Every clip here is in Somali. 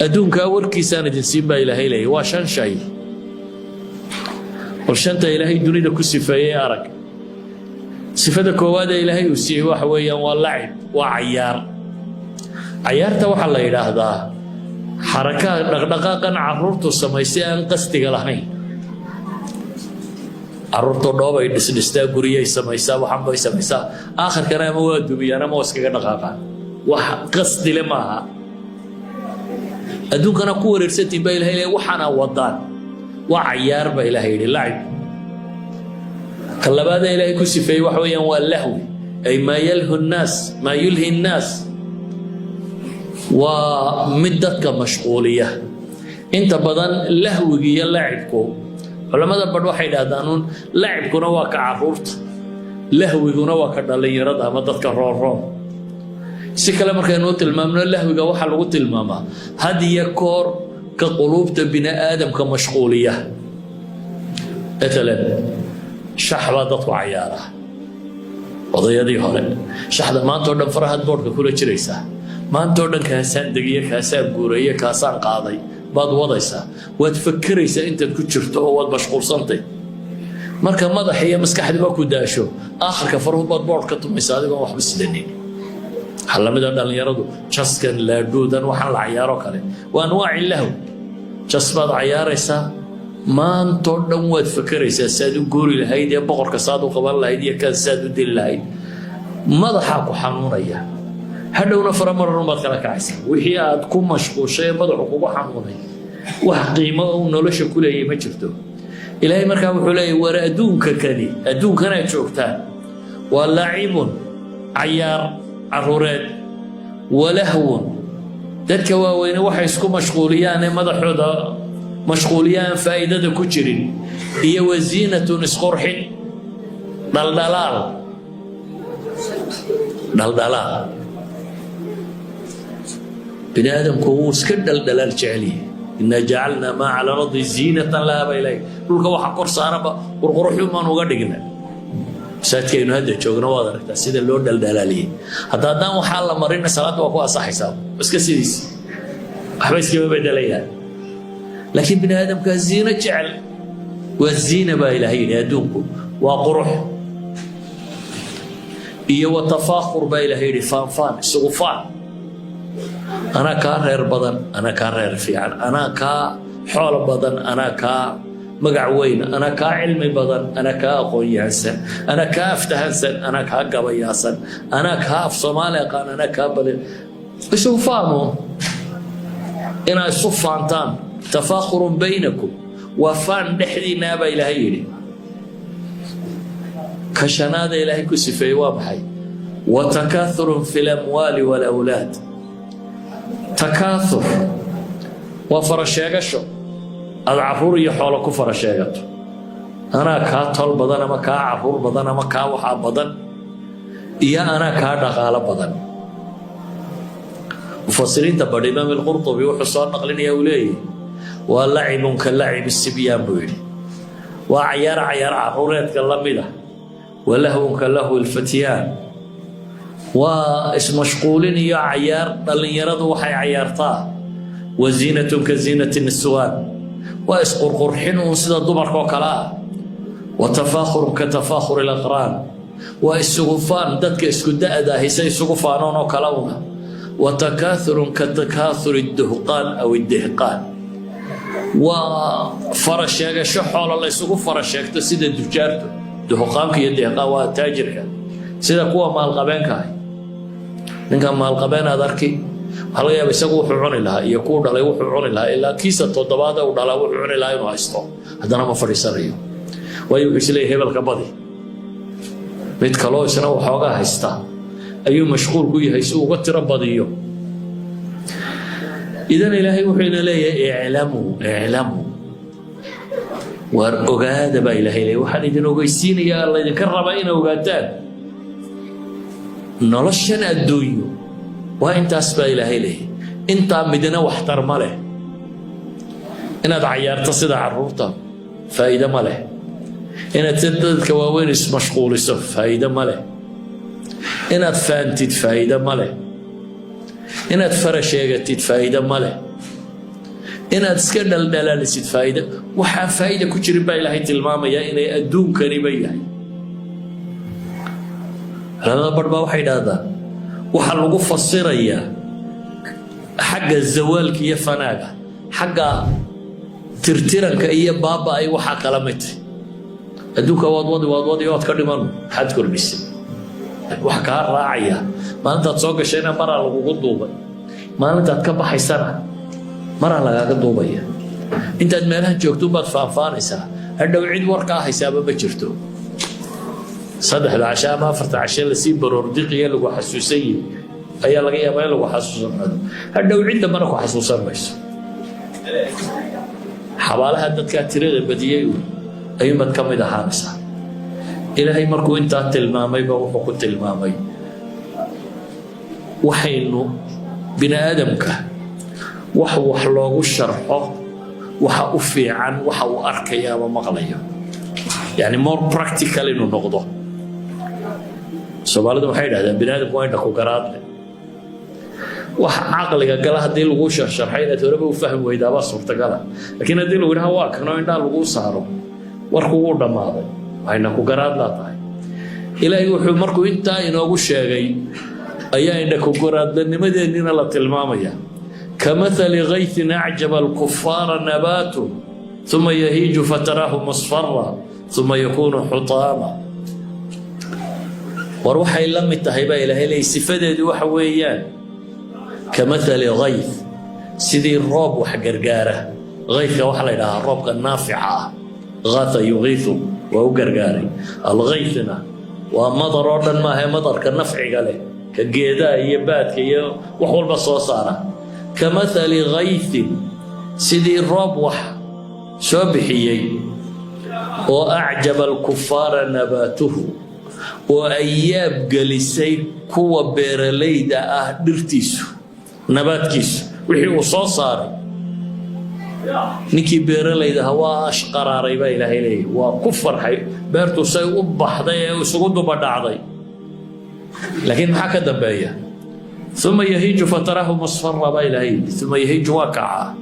Adduunkaa warkiisaan idin siin baa Ilaahay leeyay. Waa shan shay. Bal shanta Ilaahay dunida ku sifeeyey arag. Sifada koowaad ee Ilaahay uu siiyey waxa weeyaan waa lacib, waa cayaar. Cayaarta waxaa la yidhaahdaa xarakaha, dhaqdhaqaaqan carruurtu samaysay aan qasdiga lahayn. Carruurtu dhoobay dhisdhistaa, guryay samaysaa, waxan bay samaysaa, aakhirkana ama waa dumiyaan ama waa iskaga dhaqaaqaan. Wax qasdile maaha. Adduunkana ku wareersantiin baa Ilahay leeyahy. Waxaana wadaan waa cayaar baa Ilahay yidhi, lacib. Ka labaada Ilaahay ku sifeeyey waxa weeyaan waa lahwi, ay maa yalhu nnaas, maa yulhi nnaas, waa mid dadka mashquuliya inta badan. Lahwiga iyo lacibku, culammada badh waxay idhahdaan uun lacibkuna waa ka caruurta, lahwiguna waa ka dhallinyarada ama dadka roonroon. Si kale markaynuu tilmaamno, lahwiga waxaa lagu tilmaamaa had iyo koor ka quluubta bini aadamka mashquuliya. Matalan, shax baa dadku cayaaraa. Odayadii hore shaxda maanta o dhan farahaad boodhka kula jiraysaa, maanta o dhan kaasaan degiye, kaasaan guuraye, kaasaan qaaday baad wadaysaa. Waad fakeraysaa intaad ku jirto oo waad mashquulsantay. Marka madaxa iyo maskaxdiba ku daasho, aakhirka faruhu baad boodh ka tumaysaa adigoon waxba sidanin. Waxaa lamid a dhallinyaradu chesskan, laadhuudan, waxaan la cayaaro kale waa anwaaci lahw. Chess baad cayaaraysaa, maantoo dhan waad fakeraysaa saad u guuri lahayd iyo boqorka saad u qaban lahayd iyo kan saad u dili lahayd. Madaxaa ku xanuunaya, hadhowna faramaran baad kala kacaysaa. Wixii aad ku mashquushay ee madaxu kugu xanuunay wax qiimo uu nolosha ku leeyahy ma jirto. Ilaahay markaa wuxuu leeyahy: war adduunka kani, adduunkanaad joogtaan, waa lacibun, cayaar caruureed, walahwun, dadka waaweyne waxay isku mashquuliyaan ee madaxooda mashquuliyaan, faa'iidada ku jirin, iyo waziinatun, isqurxin, dhaldhalaal, dhaldhalaal. Bini aadamku wuu iska dhaldhalaal jecel yahay. Inaa jacalnaa maa cala alardi ziinatan lahaa baa Ilahay. Dhulka waxa kor saaranba qurquruxun baan uga dhigna. Masaajidkaynu hadda joogno waad aragtaa sida loo dhaldhalaaliyey. Hadda haddaan waxaa la marina, salaadda waa ku asaxaysaa, iska sidiis, waxba iskama bedelayaan. Laakiin bini aadamkaa ziino jecel. Waa ziina baa Ilaahay yidhi, adduunku waa qurux. Iyo wa tafaakhur baa Ilaahay yidhi, faanfaan, isugu faan: anaa kaa reer badan, anaa kaa reer fiican, anaa kaa xoolo badan, anaa kaa magac weyn, anaa kaa cilmi badan, anaa kaa aqoon-yahansan, anaa kaa aftahansan, anaa kaa gabayaasan, anaa kaa af Soomaali aqaan, anaa kaa balin. Isugu faano, inaa isu faantaan. Tafaakhurun baynakum, waa faan dhexdiinaa baa Ilaahay yidhi. Ka shanaada Ilaahay ku sifeeyey waa maxay? Wa takaathurun fi lamwaali walawlaad. Takaathur waa farasheegasho aad caruur iyo xoolo ku fara sheegato: anaa kaa tol badan, ama kaa caruur badan, ama kaa waxaa badan, iyo anaa kaa dhaqaalo badan. Mufasiriinta badh, Imaam Alqurطubi wuxuu soo naqlinaya uu leeyahy: waa lacibun ka lacibi sibyaan buu yidhi, waa cayaar cayaar caruureedka la mid ah, wa lahwun ka lahwi lfatyaan, waa ismashquulin iyo cayaar dhallinyaradu waxay cayaartaa, wa ziinatun ka ziinati niswaan, waa isqurqurxin uun sida dumarka oo kale ah, wa tafaakhurun ka tafaakhuri alaqraan, waa isugu faan dadka isku da'da ahi say isugu faanoon oo kale una, wa takaathurun ka takaathuri duhqaan aw idihqaan, waa fara sheegasho xoolo la isugu fara sheegto sida dujaartu. Duhqaanka iyo dihqaan waa taajirka, sida kuwa maalqabeenka ahi. Ninka maalqabeen aad arki, waxaa laga yaaba isagu wuxuu cuni lahaa iyo kuu dhalay wuxuu cuni lahaa ilaa kiisa toddobaad uu dhalaa wuxuu cuni lahaa inuu haysto, haddana ma fadhiisanayo. Waayo, wuxuu isleeyahay hebelka badi. Mid kaloo isna waxoogaa haysta ayuu mashquul ku yahay si uga tiro badiyo. Idan Ilaahay wuxuu ina leeyahay: iclamuu, iclamuu, waar ogaada baa Ilaahay leeyahy. Waxaan idin ogeysiinayaa, laydinka rabaa ina ogaataan noloshan adduunyo waa intaas baa Ilaahay leeyahy. Intaa midna waxtar ma leh. Inaad cayaarto sida carruurta faa'iide ma leh. Inaad si dadka waaweyn ismashquuliso faa'iide ma leh. Inaad faantid faa'iide ma leh. Inaad fara sheegatid faa'iide ma leh. Inaad iska dhaldhalaalisid faa'iida waxaa faa'iida ku jirin baa Ilaahay tilmaamaya inay adduunkaniba yahay. Culamada barh baa waxay idhaahdaa waxaa lagu fasirayaa xagga zawaalka iyo fanaaga, xagga tirtiranka iyo baaba ay waxaa kala mid tahay. Adduunka waad wadi, waad wadi, waad ka dhiman. Maxaad kordhisay? Wax kaa raacaya maalintaad soo gashayna maraa lagugu duubay, maalintaad ka baxaysana maraa lagaaga duubaya. Intaad meelaha joogto baad faanfaanaysaa, hadhow cid warkaa haysaaba ma jirto. 3da cashe ama 4ta cashe lasii baroordiqiya lagu xasuusan yihi ayaa laga yaabaa in lagu xasuusanaado. Hadhow cid dambana ku xasuusan mayso. Xabaalaha dadkaa tirada badiyey ayuumaad ka mid ahaanaysaa. Ilaahay markuu intaa tilmaamayba, wuxuu ku tilmaamay waxaynu bini aadamka wax loogu sharxo waxa u fiican waxa uu arkaya ama maqlayo, yani more practical inuu noqdo. Soomaalidu waxay idhahdaan bini aadamku waa indha ku garaadle. Wax caqliga gala haddii lagu sharsharxay, inaad horeba u fahmi weydaabaa suurtagala, laakiin haddii lagu yidhaha waa kanoo indhaa laguu saaro, warku wuu dhammaaday. Waxayna ku garaadlaa tahay. Ilaahay wuxuu markuu intaa inoogu sheegay ayaa indha ku garaadlanimadeennina la tilmaamaya: كمثل غيث أعجب الكفار نباته ثم يهيج فتراه مصفرا ثم يكون حطاما. War waxay la mid tahay baa Ilaahay leeyay, sifadeedu waxa weeyaan كمثل غيث, sidii roob wax gargaara. Gaythka waxaa la yidhahaa roobka naafica ah. غاث يغيث waa u gargaaray. الغيثna waa madar oo dhan maaha, madarka nafciga leh, ka geedaha iyo baadka iyo wax walba soo saara. كمثل غيث, sidii roob wax soo bixiyey oo أعجب الكفار نباته, oo ay yaab gelisay kuwa beeralayda ah dhirtiisu, nabaadkiisu, wixii uu soo saaray. Ninkii beeralayda ahaa waa ashqaraaray baa Ilaahay leeyahy, waa ku farxay beertu say u baxday ee isugu duba dhacday. Laakiin maxaa ka dambeeya? ثم يهيج فتراه مصفرا baa Ilaahay yidhi. ثم يهيج waa kacaa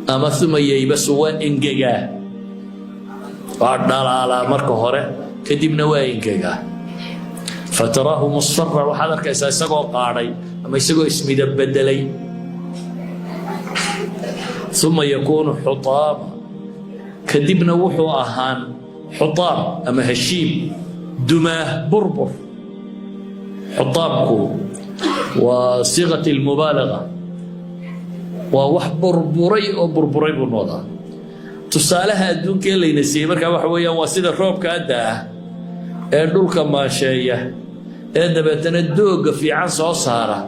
ama ثم ييبس, waa engegaa, waa dhalaalaa marka hore, kadibna waa engegaa. فتراه مصفرا, waxaad arkaysaa isagoo qaadhay ama isagoo ismidab bedelay. ثم يكون حطاما, kadibna wuxuu ahaan حطام ama heshiib, dumaah, burbur. Xutaamku waa صيغة المبالغة, waa wax burburay oo burburay buu noqdaa. Tusaalaha adduunka ee layna siiyey markaa waxa weeyaan waa sida roobka adda ah ee dhulka maasheeya, ee dabeetana doogga fiican soo saara,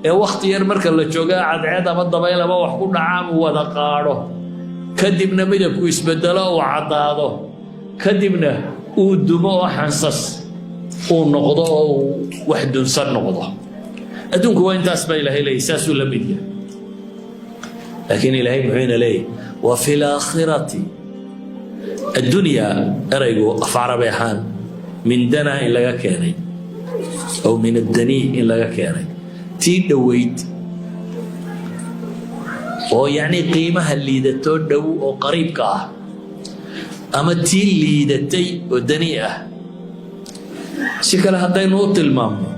ee wakhti yar marka la jooga cadceed ama dabayl ama wax ku dhacaan uu wada qaadho, kadibna midabku isbedelo, uu caddaado, kadibna uu dumo oo xansas uu noqdo oo uu wax dunsan noqdo. Adduunku waa intaas baa Ilaahay leeyahy, saasuu la mid yahay. Laakiin Ilaahay muxuu ina leeyahy? وفي الآخرة. Addunya eraygu af Carabi ahaan من دنا in laga keenay أو من الدني in laga keenay, tii dhoweyd oo yacni qiimaha liidatoo dhow oo qariibka ah, ama tii liidatay oo dani ah. Si kale haddaynu u tilmaamno,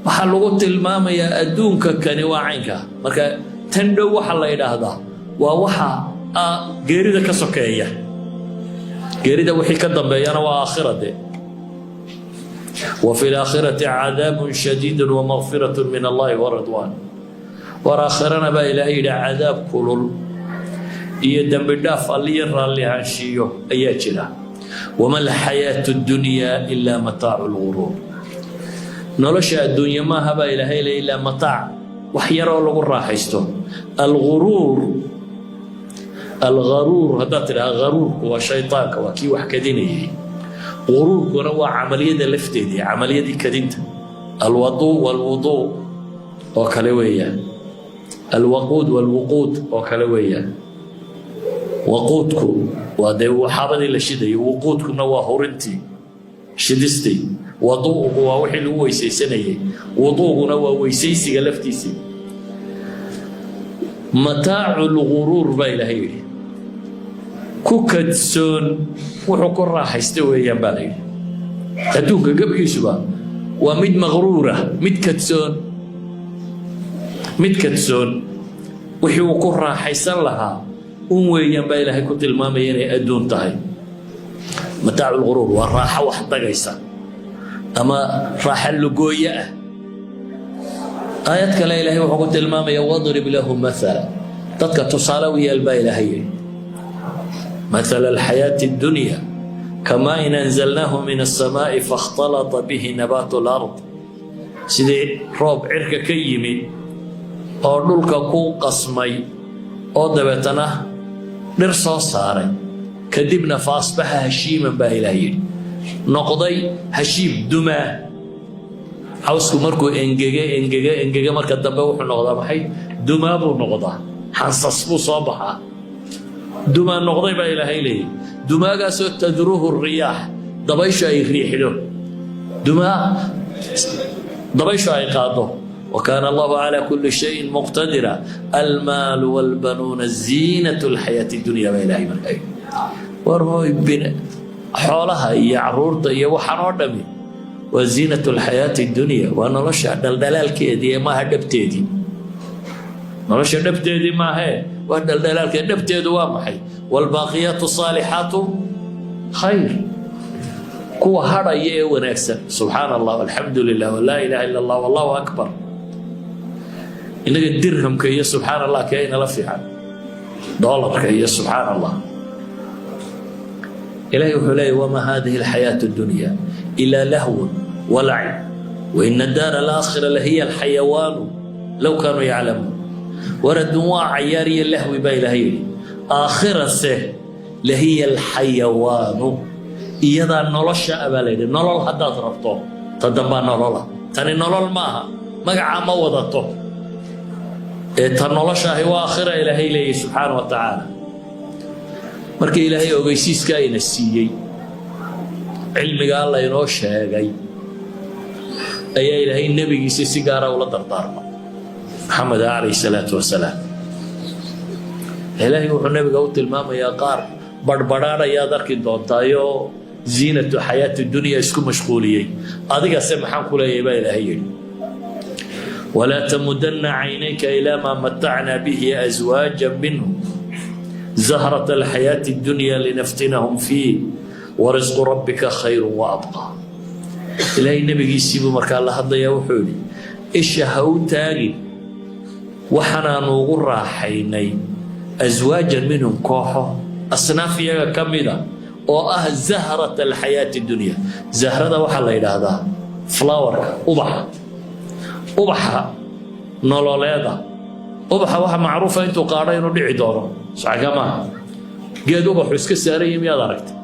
waxaa lagu tilmaamayaa adduunka kani waa caynka. Marka tan dhow waxaa la yidhaahdaa waa waxa geerida ka sokeeya. Geerida wixii ka dambeeyana waa aakhira de. وفي الآخرة عذاب شديد ومغفرة من الله ورضوان. War aakhirana baa Ilaahay yidhi cadaab kulul iyo dembi dhaaf Alliyo raalli ahaanshiyo ayaa jira. وما الحياة الدنيا إلا متاع الغرور. Nolosha adduunye maaha baa Ilaahay le ilaa متاع, wax yaroo lagu raaxaysto. الغرور, الغرور haddaad tidhaha, gharuurku waa shaytaanka, waa kii wax kadinayay. Guruurkuna waa camaliyada lafteedii, camaliyadii kadinta. الوضوء والوضوء oo kale weeyaan, الوقود والوقود oo kale weeyaan. Waquudku waa dee xaabadii la shidayo, wuquudkuna waa hurintii, shidistii. Waduugu waa wixii lagu weysaysanayay, wuduuguna waa weysaysiga laftiisii. متاع الغرور baa Ilaahay yidhi. Ku kadsoon wuxuu ku raaxaysta weeyaan baa la yidhi. Adduunka gebigiisuba waa mid maqruura, mid kadsoon, mid kadsoon wixii uu ku raaxaysan lahaa un weeyaan baa Ilaahay ku tilmaamaya inay adduun tahay. متاع الغرور waa raaxo wax dagaysa ama raaxo lugooye ah. Aayad kale Ilaahay wuxuu ku tilmaamaya: واضرب لهم مثلا, dadka tusaale u yeel baa Ilaahay yidhi, مثل الحياة الدنيا كماء أنزلناه من السماء فاختلط به نبات الأرض, sidii roob cirka ka yimid oo dhulka ku qasmay oo dabeetana dhir soo saaray, kadibna فأصبح هشيما baa Ilaah yidhi, noqday هشيم, dumaa. Cawsku markuu engege, engege, engege, marka dambe wuxuu noqdaa maxay? Dumaa buu noqdaa, xansas buu soo baxaa. Dumaa noqday baa Ilaahay leeyahy, dumaagaasoo تذروه الرياح, dabayshu ay riixdo, dumaa dabayshu ay qaado. وكان الله على كل شيء مقتدرا. المال والبنون زينة الحياة الدنيا baa Ilaahay markaa yidhi. War hooy, xoolaha iyo caruurta iyo waxaan oo dhami waa زينة الحياة الدنيا, waa nolosha dhaldhalaalkeedii ee maaha dhabteedii. Nolosha dhabteedii maahee, waa dhaldhalaalkeed. Dhabteedu waa maxay? والباقيات الصالحات خير, kuwa hadhaya ee wanaagsan, سبحان الله, الحمد لله, ولا إله إلا الله, والله أكبر. Inaga dirhamka iyo subxaan Allah kee inala fiican? Doolarka iyo subxaan Allah. Ilahay wuxuu leeyahy: وما هذه الحياة الدنيا إلا لهو ولعب وإن الدار الآخرة لهي الحيوان لو كانوا يعلمون. War adduun waa cayaar iyo lahwi baa Ilaahay yidhi, aakhirase لهي الحيوان, iyadaa nolosha abaa la yidhi. Nolol haddaad rabto, ta dambaa nolola. Tani nolol maaha, magacaa ma wadato ee ta nolosha ahi waa aakhira, Ilaahay leeyahy subxaana wa tacaala. Markii Ilaahay ogeysiiska ayna siiyey, cilmigaa laynoo sheegay, ayaa Ilaahay nebigiisa si gaara ula dardaarmay, Maxamed calayhi salaatu wasalaam. Ilaahay wuxuu nebiga u tilmaamayaa qaar badhbadhaadhayaad arki doontaayoo زينة الحياة الدنيا isku mashquuliyey. Adigase maxaan ku leeyahay baa Ilaahay yidhi: ولا تمدن عينيك إلى ما متعنا به أزواجا منهم زهرة الحياة الدنيا لنفتنهم فيه ورزق ربك خير وأبقى. Ilaahay nebigiisii buu markaa la hadlayaa. Wuxuu yidhi: isha ha u taagin waxaanaanu ugu raaxaynay أزواجا منهم, kooxo asnaaf iyaga ka mida oo ah زهرة الحياة الدنيا. Zahrada waxaa la yidhaahdaa flowerka, ubaxa, ubaxa nololeeda. Ubaxa waxa macruufa intuu qaadho inuu dhici doono, saxka maaha? Geed ubaxu iska saaraya miyaad aragtay?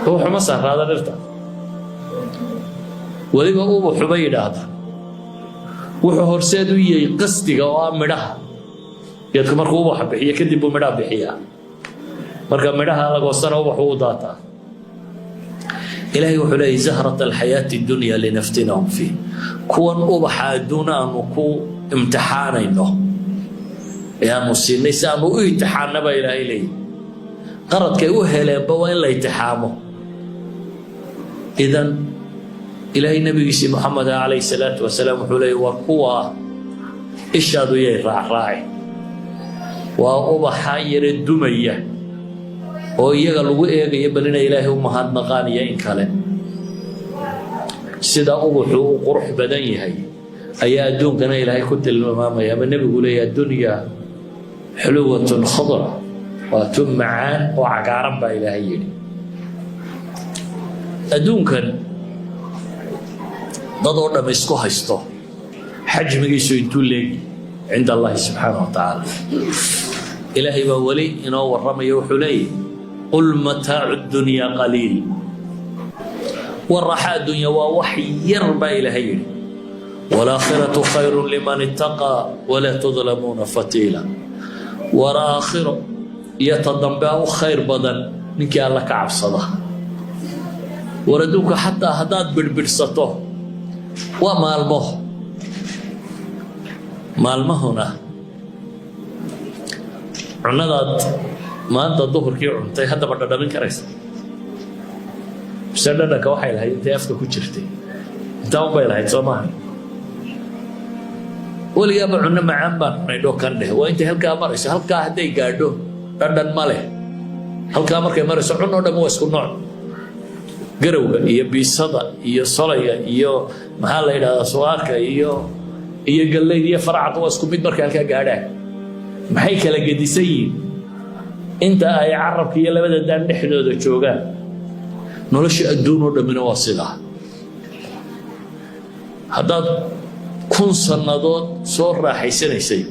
Ubaxu ma saaraada dhirta. Weliba ubaxu bay yidhaahdaa wuxuu horseed u yahay qasdiga oo ah midhaha. Geedku markuu ubaxa bixiyo kadib buu midhaha bixiyaa. Marka midhaha la goostana ubaxu u daataa. Ilaahay wuxuu leeyahy: زهرة الحياة الدنيا لنفتنهم فيه, kuwan ubaxa adduuna aanu ku imtixaanayno ee aanu siinay si aanu u imtixaanna baa Ilaahay leeyahy. Qaradkay u heleenba waa in la imtixaamo. Idan Ilaahay nebigiisii Moxamed calayhi salaatu wasalaam wuxuu leeyahy: war kuwa ishaadu yay raacraaci, waa ubaxa yare dumaya oo iyaga lagu eegayo bal inay Ilaahay u mahadnaqaan iyo in kale. Sida ubaxu u qurux badan yahay ayaa adduunkana Ilaahay ku tilmaamaya ama nebigu leeyahay: الدنيا حلوة خضرة, waa tun macaan oo cagaaran baa Ilaahay yidhi. Adduunkan dad oo dham isku haysto xajmigiisu intuu leegi عند الله سبحانه وتعالى. Ilaahay baa weli inoo warramaya. Wuxuu leeyahy: قل متاع الدنيا قليل, war raaxa addunya waa wax yar baa Ilaahay yidhi, والآخرة خير لمن اتقى ولا تظلمون فتيلا. War aakhiro iyo ta dambea u khayr badan ninkii Alla ka cabsada. War adduunka xataa haddaad bidhbidhsato waa maalmo, maalmahuna Cunnadaad maanta duhurkii cuntay haddaba dhadhamin karaysa mise dhadhanka waxay lahayd intay afka ku jirtay? Intaa un bay lahayd, soo maaha? Weligaaba cunno macaan baan cunay dho kan dheh, waa intay halkaa marayso. Halkaa hadday gaadho, dhadhan ma leh. Halkaa markay marayso, cunoo dhan waa isku nooc. Garowga iyo biisada iyo solayga iyo, maxaa la yidhahdaa, suwaarka iyo galleyda iyo faracda waa isku mid markay halkaa gaadhaan. Maxay kala gedisan yihiin? Inta ay carabka iyo labada daan dhexdooda joogaan. Nolosha adduun oo dhammina waa sidaa. Haddaad 1000 sannadood soo raaxaysanaysay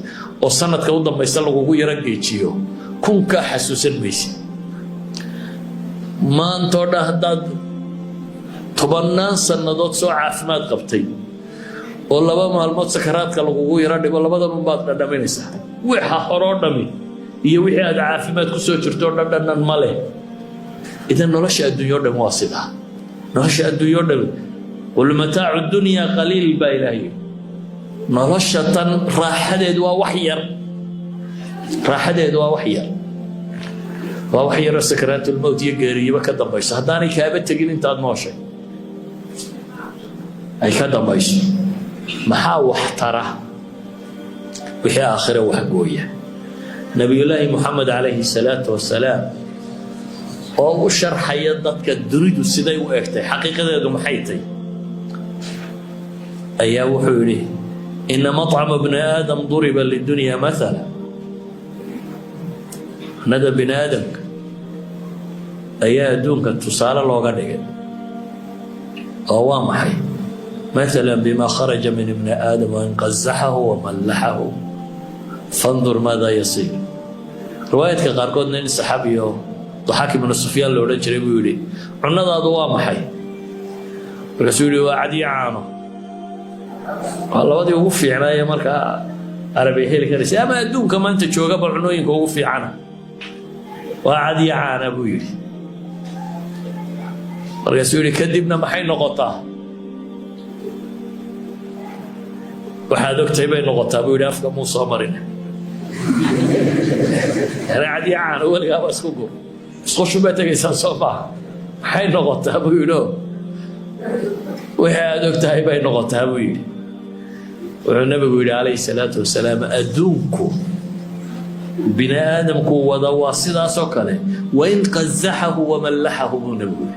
oo sanadka u dambaysa lagugu yaro geejiyo, kunkaa xasuusan maysid. Maantoo dhan haddaad tobannaan sannadood soo caafimaad qabtay oo 2 maalmood sakaraadka lagugu yaro dhigo, labadan unbaad dhadhaminaysaa. Waxa horoo dhami iyo wixii aad caafimaad ku soo jirto dhadhanan ma leh. Idan nolosha adduunyo dhami waa sidaa. Nolosha adduunyo dhami, قل متاع الدنيا قليل baa Ilaah yidhi. Nolosha tan raaxadeedu waa wax yar, raaxadeedu waa wax yar, waa wax yaroo sakaraatulmowt iyo geeriyiba ka dambayso, haddaanay kaaba tegin intaad nooshay ay ka dambayso. Maxaa wax tara? Wixii aakhire wax gooya. Nabiyullaahi Moxamed calayhi salaatu wasalaam oo u sharxaya dadka dunidu siday u egtay, xaqiiqadeedu maxay tay, ayaa wuxuu yidhi: إن مطعم ابن آدم ضرب للدنيا مثلا. Nada bini aadamka ayaa adduunka tusaale looga dhigay, oo waa maxay? مثلا بما خرج من ابن آدم وإن قزحه وملحه فانظر ماذا يصير. Riwaayadka qaarkoodna nin saxaabiyo Daxaak ibnu Sufyaan la odhan jiray buu yidhi: "Cunnadaadu waa maxay?" Markaasuu yidhi: "Waa cadiyo caano." Waa labadii ugu fiicnaaye markaa Carabi heli karaysa ama adduunka maanta joogaba cunooyinka ugu fiicana. "Waa cadiyo caana," buu yidhi. Markaasuu yidhi: "Kadibna maxay noqotaa?" "Waxaad ogtahay bay noqotaa," buu yidhi. Afka muu soo marin. Yani cadiyo caano weligaaba isku gur, isqushu bay tegaysaa, soo maaha? "Maxay noqotaa?" buu yidhi. "Wixii aad og tahay bay noqotaa," buu yidhi. Wuxuu Nabigu yidhi calayhi salaatu wasalaam: adduunku bini aadamku wada waa sidaasoo kale. وإن قزحه وملحه, buu Nabigu yidhi.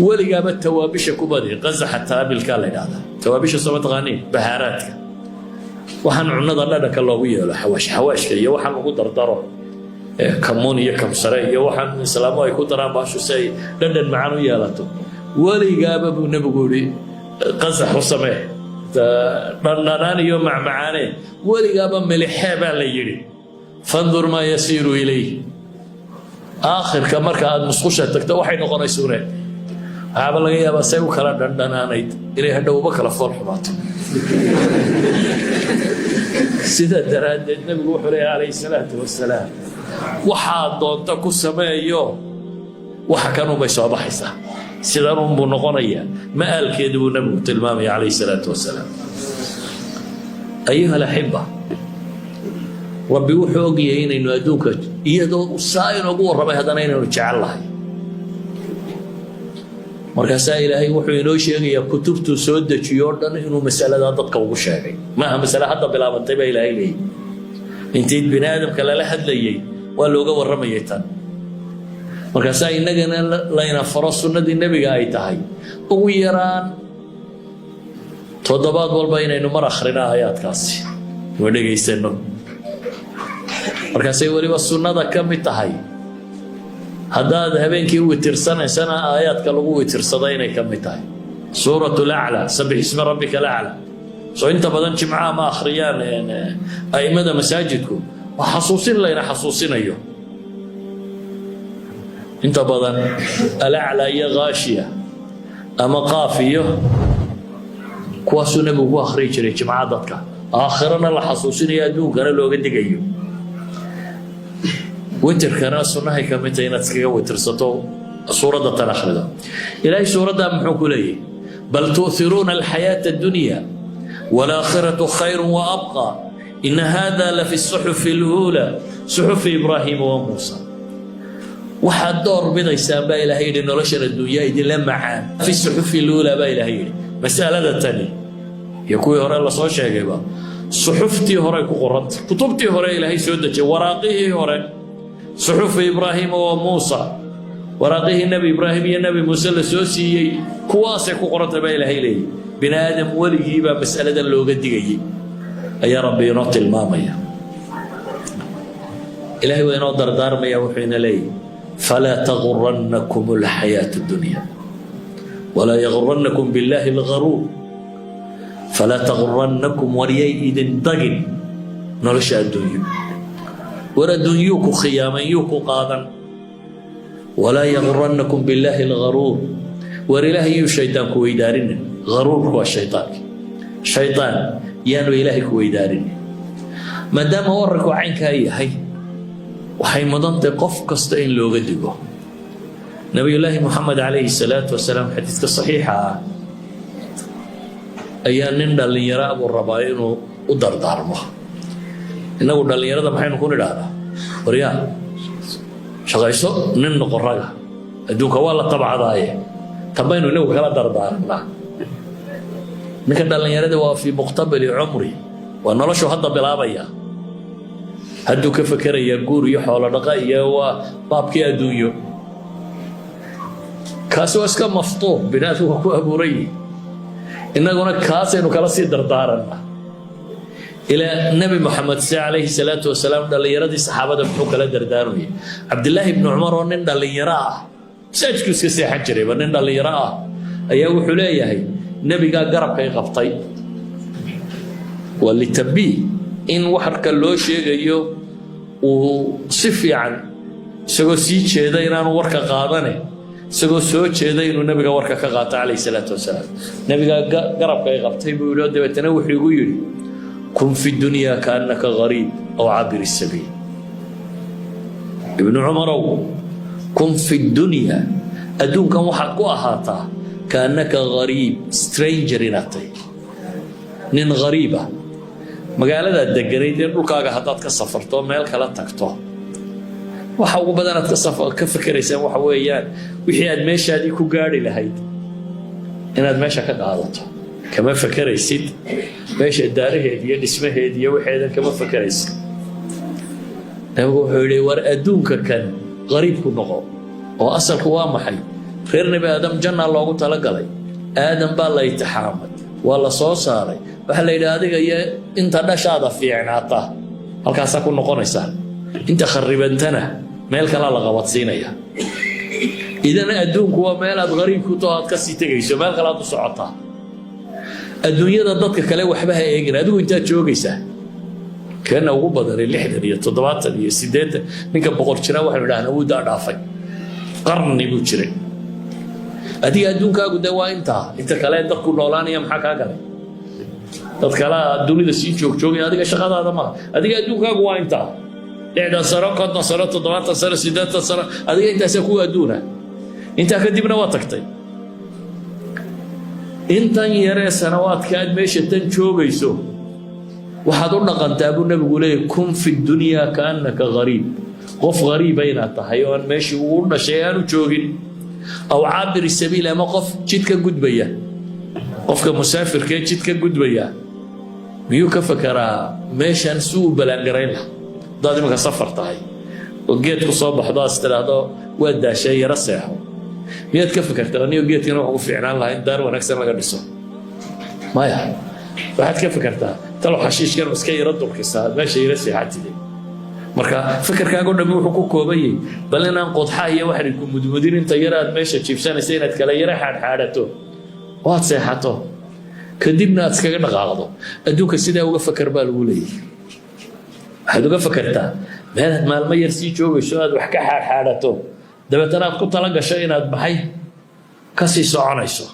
Weligaaba tawaabisha ku badi. Qazaxa taabilkaa la yidhahdaa. Tawaabisha soo ma taqaaniin? Bahaaraadka, waxaan cunnada dhadhanka loogu yeelo, xawaash, xawaashka iyo waxaan lagu dardaro, kamuun iyo kamsare iyo waxaan islaamu ay ku daraan baashu si ay dhadhan macaan u yeelato. "Weligaaba," buu Nebigu yidhi, "qazax u samee, dhandhanaan iyo macmacaane. Weligaaba milixee," baa la yidhi. فانظر ما يصير إليه. Aakhirka marka aad musqusha tagto waxay noqonaysuune, waxaaba laga yaabaa say u kala dhandhanaanayd inay hadhowba kala fool xumaato. Sida daraaddeed Nebigu wuxuu leeyahy calayhi salaatu wasalaam: waxaa doonta ku sameeyo, waxa kanunbay soo baxaysaa, sidanunbuu noqonayaa ma'aalkeedu, buu Nebigu tilmaamaya calayhi salaatu wasalaam. أيها الأحبة, Rabbi wuxuu ogyahay inaynu adduunka, iyadoo saa inoogu warramay, haddana inaynu jecel lahay. Markaasaa Ilaahay wuxuu inoo sheegayaa kutubtuu soo dejiyo o dhan inuu masaladaa dadka ugu sheegay. Maaha masale hadda bilaabantay baa Ilaahay leeyahy. Intii bini aadamka lala hadlayey waa looga warramayay tan. Markaasaa innagana layna faro sunnadii Nebiga ay tahay ugu yaraan toddobaad walba inaynu mar akhrino aayaadkaasi oo dhegaysano. Markaasay weliba sunnada ka mid tahay, haddaad habeenkii witirsanaysana, aayaadka lagu witirsada inay ka mid tahay suurat lacla, سبح اسم ربك الأعلى. Soo inta badan jimcaha ma akhriyaan a'immada masaajidku? Waa xasuusin layna xasuusinayo. Inta badan Alaclaa iyo Ghaashiya ama Qaaf iyo kuwaasuu Nebigu ku akhriyi jiray jimcaha dadka, aakhirana la xasuusinayo, adduunkana looga digayo. Witirkana sunnahay ka mid tahay inaad iskaga witirsato suuradda tan akhrido. Ilaahay suuraddaa muxuu ku leeyahy? بل تؤثرون الحياة الدنيا والآخرة خير وأبقى. إن هذا لفي الصحف الأولى، صحف إبراهيم وموسى. Waxaad door bidaysaan, baa Ilahay yidhi, noloshan adduunyaa idinla macaan. في الصحف الأولى, baa Ilahay yidhi. Masalada tani iyo kuwii hore lasoo sheegayba suxuftii hore ku qorantay, kutubtii hore Ilaahay soo dejiyay, waraaqihii hore, صحف إبراهيم وموسى, waraaqihii Nebi Ibraahim iyo Nebi Muuse la soo siiyey, kuwaasay ku qorantay, baa Ilaahay leeyahy. Bini aadam weligiibaa mas'aladan looga digayay ayaa Rabbi inoo tilmaamaya. Ilahay waa inoo dardaarmaya. Wuxuu ina leeyahy: فلا تغرنكم الحياة الدنيا ولا يغرنكم بالله الغرور. فلا تغرنكم, waryay idin dagin nolosha adduunyo. War adduunyuu ku khiyaamay, yuu ku qaadan. ولا يغرنكم بالله الغرور. War Ilaahay yuu shaydaan ku weydaarinin. Garuurku waa shaydaanki. Shaydaan yaanu Ilaahay ku weydaarinin. Maadaama wararku caynkaa yahay, waxay mudantahay qof kasta in looga digo. Nabiyullaahi Moxamed calayhi salaatu wasalaam, xadiiska saxiixa ah, ayaa nin dhallinyaro buu rabaa inuu u dardaarmo. Innagu dhallinyarada maxaynu ku nidhaahdaa? Waryaa, shaqayso, nin noqo, raga adduunka waa la tabcadaaye. Tanbaynu inagu kala dardaarannaa. Ninka dhallinyarada waa في مقتبل عمره, waa noloshu hadda bilaabaya, hadduu ka fekeraya guur iyo xoolo dhaqa iyo waa baabkii adduunyo. Kaasi waa iska maftuur, binaadku waa ku abuuran yihi. Innaguna kaasaynu kala sii dardaaranna. Ilaa Nebi Moxamed se calayhi salaatu wasalaam dhallinyaradii saxaabada muxuu kala dardaarmayay? Cabdillaahi ibnu Cumar oo nin dhallinyaro ah, masaajidku iska seexan jirayba, nin dhallinyaro ah, ayaa wuxuu leeyahay: nebigaa garabkay qabtay. Waa litambiih, in waxarka loo sheegayo uu si fiican, isagoo sii jeeda inaanu warka qaadane, isagoo soo jeeda inuu nebiga warka ka qaato calayhi salaatu wasalaam. Nebigaa garabka ay qabtay, buu yidhi, oo dabeetana wuxuu igu yidhi: كن في الدنيا كأنك غريب أو عابر سبيل. Ibnu Cumarow, كن في الدنيا, adduunkan waxaad ku ahaataa كأنك غريب, stranger inaad tahay, nin ghariiba. Magaaladaad deganayd ee dhulkaaga haddaad ka safarto, meel kala tagto, waxa ugu badan aad ka fikeraysaan waxa weeyaan wixii aad meeshaadii ku gaadhi lahayd inaad meesha ka qaadato. Kama fekeraysid meesha daaraheed iyo dhismaheed iyo waxeedan, kama fekeraysid. Nabigu wuxuu yidhi: war adduunka kan qariib ku noqo. Oo asalku waa maxay? Reer Nebi Aadam janna loogu talagalay. Aadam baa la itixaamay, waa la soo saaray. Waxaa la yidhi: adiga iyo inta dhashaada fiicnaata halkaasaa ku noqonaysaa, inta kharibantana meel kalaa la qabadsiinaya. Idan adduunku waa meel aad qariib ku taho, aad ka sii tegayso, meel kale aad u socotaa. Adduunyada dadka kale waxba ha eegin. Adigu intaad joogaysaa? Keena ugu badani 60 iyo 70 iyo 80. Ninka 100 jira waxaynu idhahnaa wuu daa dhaafay, qarni buu jiray. Adiga adduunkaagu de waa intaa. Inta kale dadku noolaanaya maxaa kaa galay? Dad kalea dunida sii joogjoogaya, adiga shaqadaada maaha. Adiga adduunkaagu waa intaa: 60 sano, 50 sano, 70 sano, 80 sano. Adiga intaasaa kuwa adduuna. Intaa kadibna waa tagtay. Intan yaree sanawaadka aad meesha tan joogayso waxaad u dhaqantaa, buu nebigu leeyahy, كن في الدنيا كأنك غريب, qof ghariiba inaad tahay oo aan meeshii uu dhashay aanu joogin, أو عابر سبيل, ama qof jidka gudbaya. Qofka musaafirkee jidka gudbaya miyuu ka fekeraa meeshan si uu balaangarayn lahaa? Haddaad iminka safar tahay oo geed ku soo baxdo, aas tidhaahdo waa daashay, yaro seexo, miyaad ka fekertaa anigo geedkana wax ku fiicnaan lahaa in daar wanaagsan laga dhiso? Maya. Waxaad ka fekertaa talow xashiishkan iska yaro durkisaa, meesha yaro seexatide. Marka fikirkaago dhammi wuxuu ku kooban yahay bal inaan qodxa iyo waxan ku mudmudin, inta yar aad meesha jiibsanaysa inaad kala yaro xaadxaadhato oo aad seexato, kadibna aad iskaga dhaqaaqdo. Adduunka sidaa uga feker, baa lagu leeyahay. Waxaad uga fekertaa meelaad maalmo yar sii joogayso, aad wax ka xaadxaadhato, dabeetana aad ku tala gasho inaad maxay kasii soconayso.